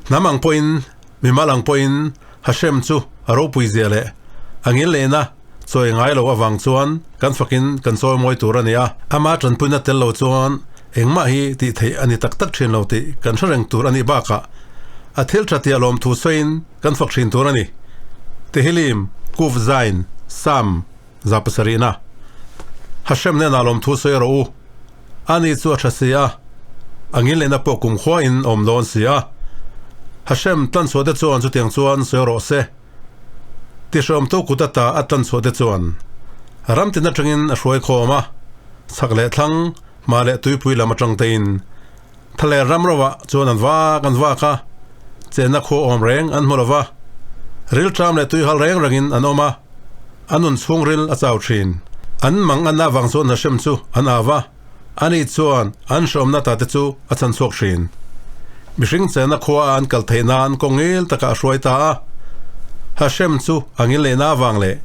Hnam ang pawhin, mimal ang pawhin Hashem chu a ropui zia leh a ngil lehna chawi ngai lo avang chuan kan fakin kan chawi mawi tur a ni a. Ama tanpuina tel lo chuan engmah hi tih theih a ni tak tak thin lo tih kan hre reng tur a nih bakah a thil tha tia lawmthu sawiin kan fak thin tur a ni. Tehillim, Kuf Zain, Sam. 700na. Hashem hnenah lawmthu sawi rawh u. Ani chu a tha si a, a ngil lehna pawh kumkhua in awm dawn si a. Hashem tlanchhuah te chuan chutiang chuan sawi rawh se. Tihrawmtu kut ata a tlanchhuah te chuan ram tin atangin a hruai khawm a, chhak leh thlang, hma leh tuipui lam atang tein Thaler ram rovah chuan an vak an vak a, chenna khua awm reng an hmu lova, rilṭam leh tuihal reng rengin an awm a, a nun chhungril a chau thin. An mang an avang chuan Hashem chu an au a, ani chuan an hreawmna ta te chu a chhan chhuak thin. Mihring chenna khua a an kal theih nan kawngil takah a hruai ta a, Hashem chu a ngil lehna avang leh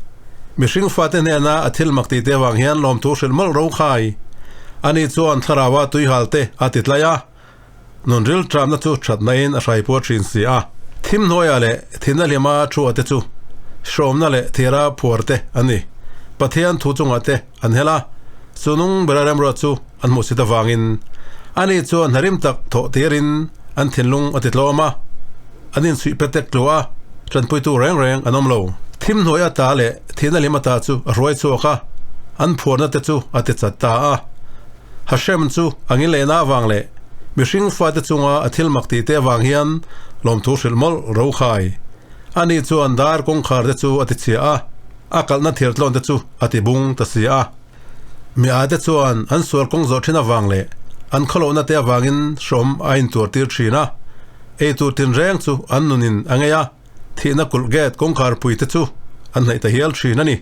mihring fate hnena a thil mak tih te avang hian lawmthu hrilh mawlh ro khai. Ani chuan thlaraua tuihal te a ti tlai a, Nun rilṭamna chu ṭhatnain a hraipuar ṭhin si a. Thim hnuaiah leh thihna hlima thu te chu hrawmna leh thira phuar te an ni. Pathian thu chungah te an hel a, chu nung bera remruat chu an hmuhsit avangin ani chuan hnarim tak thawh tirin an thinlung a ti tlawm a, an inchhuih pe tek tluah a, ṭanpuitu reng reng an awm lo. Thim hnuai ata leh thihna hlim ata chu a hruai chhuak a, an phuarna te chu a ti chat ta a. Hashem chu a ngilehna avang leh mihring fate chunga a thil mak tihte avang hian lawmthu hrilh mawlh ro khai. Ani chuan dar kawngkhar te chu a ti chhia a, a kalhna thirtlawn te chu a ti bung ta si a. Mi ate chuan an sual kawng zawh thin avang leh an khawlohna te avangin hrawm a intuar tir thin a, eitur tinreng chu an nunin a ngei a. Thihna kulh gate kawngkhar pui te chu an hnaih ta hial thin a ni.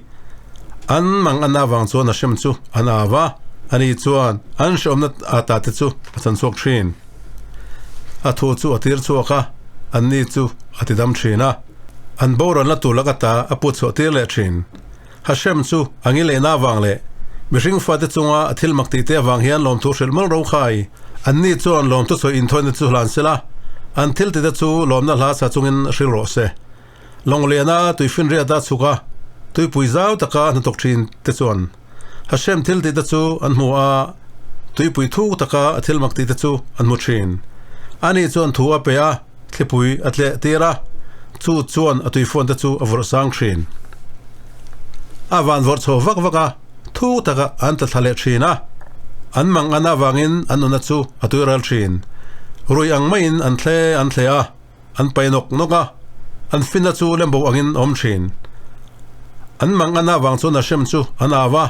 An mang an avang chuan Hashem chu an au a, ani chuan an hreawmna ata te chu a chan chhuak thin. A thu chu a tir chhuak a, anni chu a ti dam thin a. An boralna tur lak ata a put chhuah tir leh thin. Hashem chu a ngilehna avang leh mihring fate chunga a thil mak tihte avang hian lawmthu hrilh mawlh ro khai. Anni chuan lawmthu sawi inthawina chu hlan sela, an thil tite chu lawmna hla sa chungin hril rawh se. Lawngliana tuifinriata chhuk a, tuipui zau taka hnathawk thin te chuan Hashem thil tihte chu an hmu a, tuipui thuk taka a thil mak tihte chu an hmu thin. Ani chuan thu a pe a. Thlipui a tleh tir a, chu chuan a tuifawn te chu a vawrh sang thin. A van vawrh chho vak vak a, thu takah an tla thla leh thin a. An mang an avangin an nuna chu a tui ral thin. Rui ang maiin an thle an thle a, an pai nawk nawk a, an finna chu lembo angin a awm thin. An mang an avang chuan Hashem chu an au a,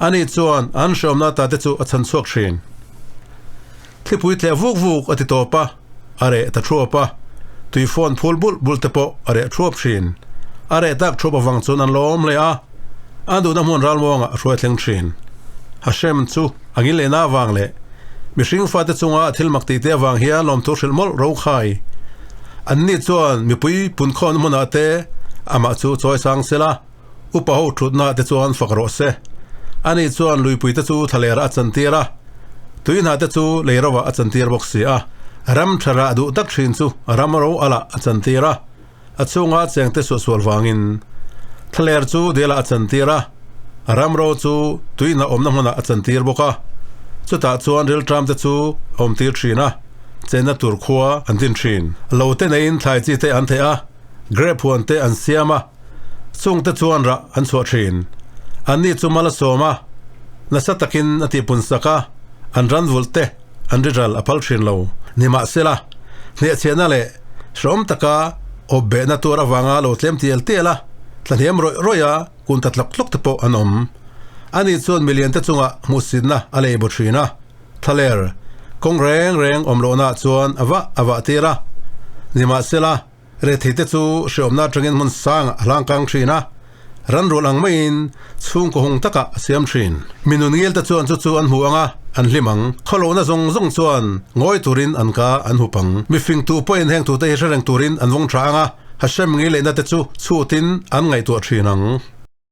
ani chuan an hreawmna ta te chu a chhan chhuak thin. Thlipui tleh vuk vuk a ti tawp a, a reh ta thuap a, tui phone phul bulh bulh te pawh a reh thuap thin. A reh tak thuap avang chuan an lawm hle a, an duhna hmun ralmuangah a hruai thleng thin. Hashem chu a ngil lehna avang leh mihring fate chunga a thil mak tihte avang hian lawmthu hrilh mawlh ro khai. Anni chuan mipui punkhawmna hmunah te amah chu chawi sang sela, Upa ho thutna te chuan fak rawh se. Ani chuan luipui te chu thlaler a chantir a, tui hna te chu lei rovah a chantir bawk si a. Ram tha rah duh tak thin chu ram ro alah a chantir a, a chhunga cheng te suahsual vangin thlaler chu dialah a chantir a, ram ro chu tui hna awmna hmunah a chantir bawk a. Chutah chuan rilṭam te chu a awmtir thin a, chenna tur khua an din thin. Lo te neiin thlai chi te an theih a, grape huan te an siam a, Chungte chuan rah an chhuah thin. Anni chu mal a sawm a, nasa takin a tihpun sak a, an ran vulh te an ri ral a phal thin lo. Nimahsela, hnehchhiahna leh hrehawm taka awp behna tur avanga lo tlem tial tial a, tlahniam rawih rawih a, kun ta tlawk tlawk te pawh an awm. Ani chuan miliante chungah hmuhsitna a lei bu thin a, thlaler kawng reng reng awm lohnaah chuan a vah a vah tir a. Nimahsela, Retheite chu hreawmna atangin hmun sangah a hlangkang thin a, ran rual ang maiin chhungkaw hung takah a siam thin. Mi nun ngilte chuan chu chu an hmu ang a, an hlim ang. Khawlohna zawng zawng chuan ngawi turin an ka an hup ang. Mi fing tu pawhin heng tute hi hre reng turin an vawng tha ang a, Hashem ngei lehna te chu chhutin an ngaihtuah thin ang.